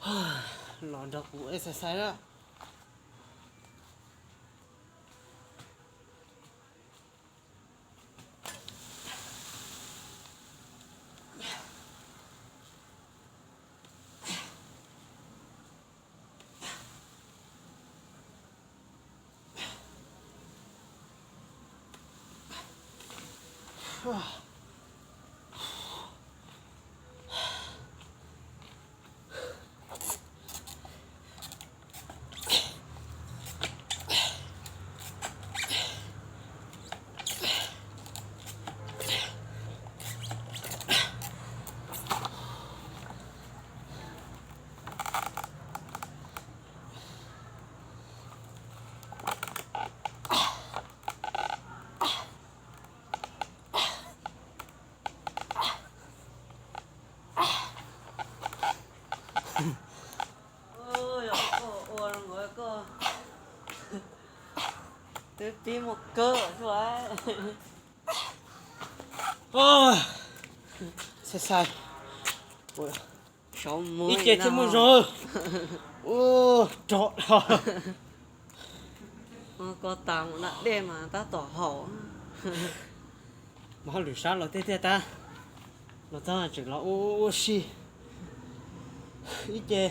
Los nrog kuv exercise na. Yog koj ua zoo nkaus koj twb pib muaj kawg xwb. Xai xai, ib ce thiaj muaj zog. Rog dhau. Ko tas mus da dej mas tab tom haum. Mas hauj lwm sab los tiag tiag tab, los txog tseem los ua ua si. Ib ce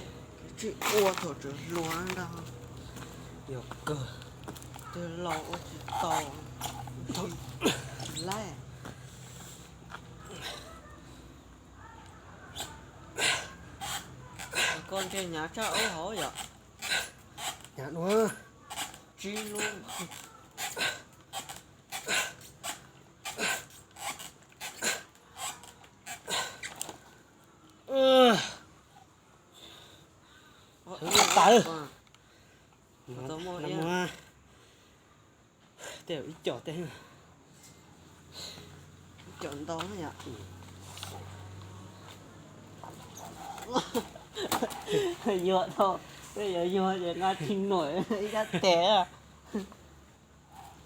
tsis ua thaum tseem hluas ntag. Yog kawg. Twb laus ua tsis tau. Tsis laib. Koj ntshe hnyav tshaj aub hauv yom. Hnyav dua. Tsib lub. Heev tas. Tej ib co tej, ib co ntau yom. Yuag dhau, yuag yuag ces nqa tsis noj ib cab tes.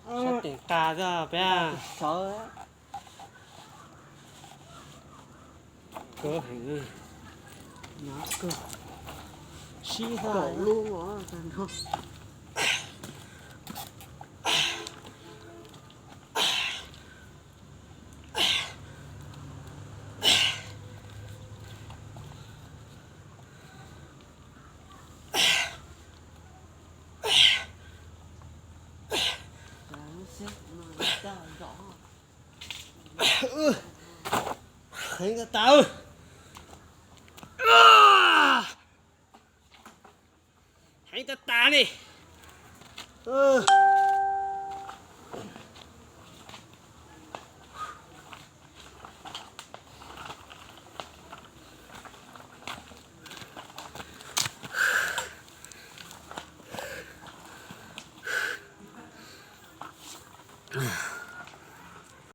Sab tes nqa xwb peb. Sawv. Kawg heev. Hnyav kawg. Sib kaum lub. Heev tas tas. Heev tas tas li.